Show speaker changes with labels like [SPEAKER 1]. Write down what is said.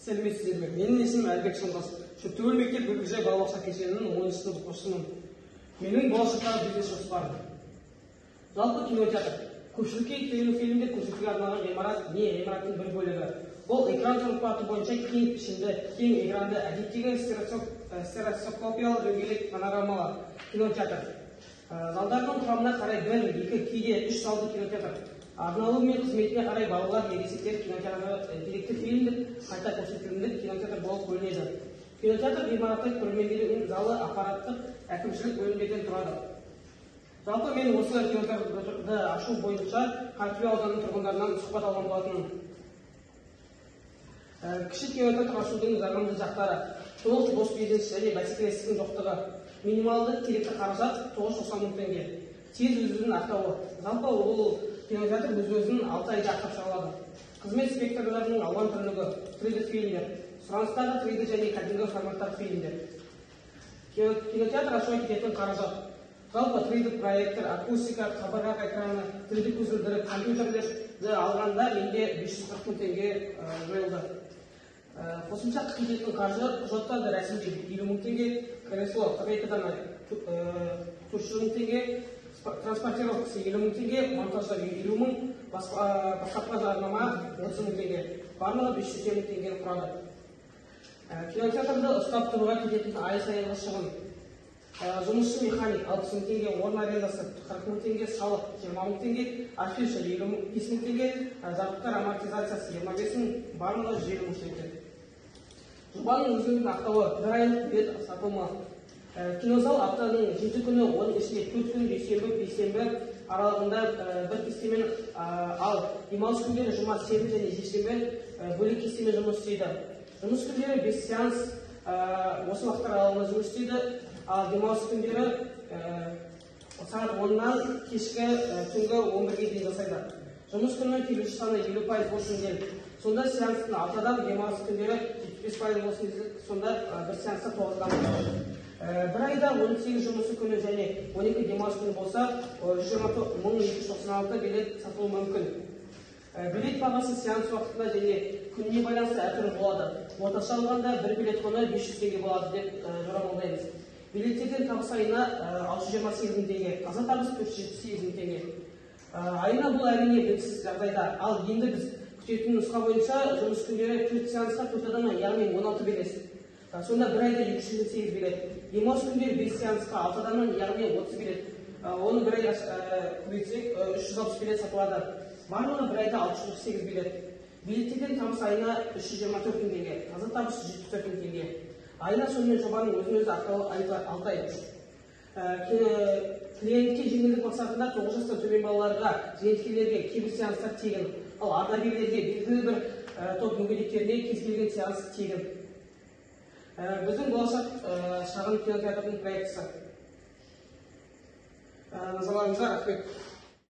[SPEAKER 1] Сәлеметсіздер ме? Менің есімім Әлібек Шыңғыс. Шөптігүл мектеп бөбекжай балабақша кешенінің 10 сынып оқушысымын. Менің болашақтағы бизнес жоспарым. Жалпы, кинотеатр — көпшілікке кинофильмдер көрсетуге арналған ғимарат не ғимараттың бір бөлігі. Ол экран тұрпаты бойынша кең пішінді, кең экранды, әдеттегі стереоскопиялық, дөңгелек, панорамалы кинотеатр. Залдардың құрамына қарай бір, екі, кейде үш залды кинотеатр. Арналуы мен қызметіне қарай балалар, ересектер кинотеатры, деректі фильмдік, қайта көрсетілімдік кинотеатр болып бөлінеді. Кинотеатр ғимараты көрермендер залы, аппараттық, әкімшілік бөлімдерден тұрады. Жалпы, мен осы кинотеатрды ашу бойынша Қаратөбе ауданының тұрғындарынан сұхбат алған болатынмын. Кіші кинотеатр ашудың жағымды жақтары: толық бос бизнес және бәсекелестіктің жоқтығы, минималды керекті қаражат 990 мың теңге, тез өз өзін ақтауы. Жалпы, ол кинотеатр өз өзін 6 айда ақтап шыға алады. Қызмет спектрлерінің алуан түрлігі, 3D фильмдер, сұраныстағы 3D және кәдімгі форматтағы фильмдер. Кинотеатр ашуға кететін қаражат: жалпы, 3D проектор, акустика, қабырға экраны, 3D көзілдірік, компьютерлерді алғанда менде 540 мың теңге жойылды. Қосымша кететін қаржы: құжаттарды рәсімдеу 50 мың теңге, кресло 42 дана 400 мың теңге, транспортировкасы 50 мың теңге, монтаждау 50 мың, бастапқы жарнама 30 мың теңге, барлығы 500 мың теңгені құрады. Кинотеатрды ұстап тұруға кететін ай сайынғы шығын: жұмысшы механик 60 мың теңге, орын арендасы 40 мың теңге, салық 20 мың теңге, афиша 55 мың теңге, жабдықтар амортизациясы 25 мың, барлығы 150 мың теңге. Жобаның өзінің ақтауы: бір айлық билет сатылымы. Кинозал аптаның 7 күні, оның ішінде 4 күн дүйсенбі, бейсенбі аралығында бір кестемен, ал демалыс күндері жұма, сенбі және жексенбі бөлек кестемен жұмыс істейді. Жұмыс күндері бес сеанс осы уақыттар аралығында жұмыс істейді, ал демалыс күндері сағат 10-нан кешкі түнгі 11-ге дейін жасайды. Жұмыс күні келуші саны 50% болсын делік, сонда сеанстың алты адам, демалыс күндері 75% болсын десек, сонда бір сеанста тоғыз адам болады. Бір айда 18 жұмысы күні және 12 демалыс күні болса, 120 296 билет сатылуы мүмкін. Билет бағасы сеанс уақытына және күніне байланысты әртүрлі болады. Орташа алғанда, бір билет құны 500 теңге болады деп жорамалдаймыз. Билеттерден табыс айына 628 мың теңге, таза табыс 478 мың теңге айына. Бұл, әрине, білімсіз жағдайда. Ал енді біз күтетін нұсқа бойынша жұмыс күндері төрт сеансқа төрт адамнан, яғни 16 билет. Сонда бір айда 288 билет. Демалыс күндері бес сеансқа алты адамнан, яғни 30 билет. Оны бір айға көбейтсек, 360 билет сатылады. Барлығы бір айда 648 билет. Билеттерден табыс айына 324 мың теңге, таза табыс 74 мың теңге айына. Сонымен, жобаның өзін өзі ақтауы 6 ай. Клиентке жеңілдік мақсатында 9 жастан төмен балаларға, зейнеткерлерге кейбір сеанстар тегін, ал ардагерлерге, белгілі бір топ мүгедектеріне кез келген сеанс тегін. Біздің болашақ шағын кинотеатрдың проектісі. Назарларыңызға рахмет.